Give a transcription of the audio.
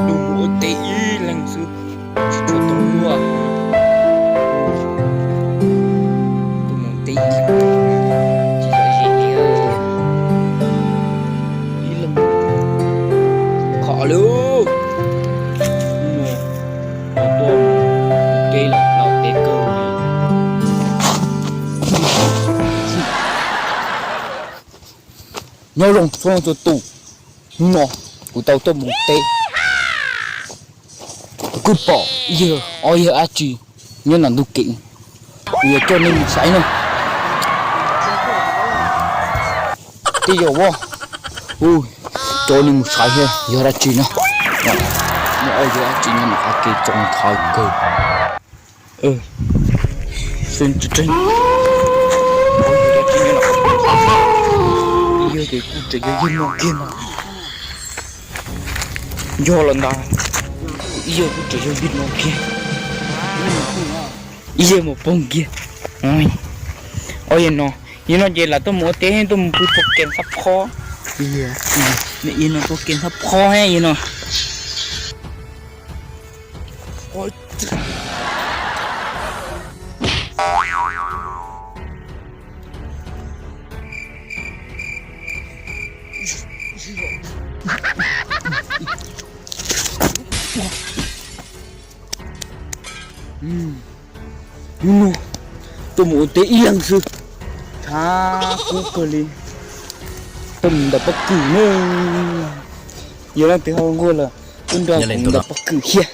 Tuaj mus ua teb ib leeg xwb, tsis tshua tau luag. Tuaj mus teb ib leeg, tsis tau zis li. Ib leeg khov li. Mus, tuaj mus teb lawm, lau teb kawg li. Nyob zoo txhua leej txhua tus, hnub no kuv tau tuaj mus teb, kuv kuj pom ib yawg ob yawg dab tsi nyob nram ntug kev, kuv yuav coj nej mus saib no. Tej zaum ua, coj nej mus saib thiab yog dab tsi no. Muaj ob yawg dab tsi nyob nram qab kev txoos nthav kawg. Xwb tseeb tseeb, ob yawg dab tsi nyob nram qab kev txoos nthav, ib yawg ces kuj tseem yog yawg no kiag no. Yog los ntag, ib yawg kuj tseem yog yawg no kiag, ib yawg mus poob kiag. Ob yawg no, yawg no ces lam tuaj mus ua teb tuaj mus pw tua ke xab phob. Yawg no tua ke xab phob he yawg no. Hnub no tuaj mus ua teb ib leeg xwb, tshav kub kawg li. Tuaj mus ntaus pob kws na, yog leej twg ho nquag los tuaj nrog kuv ntaus pob kws thiab.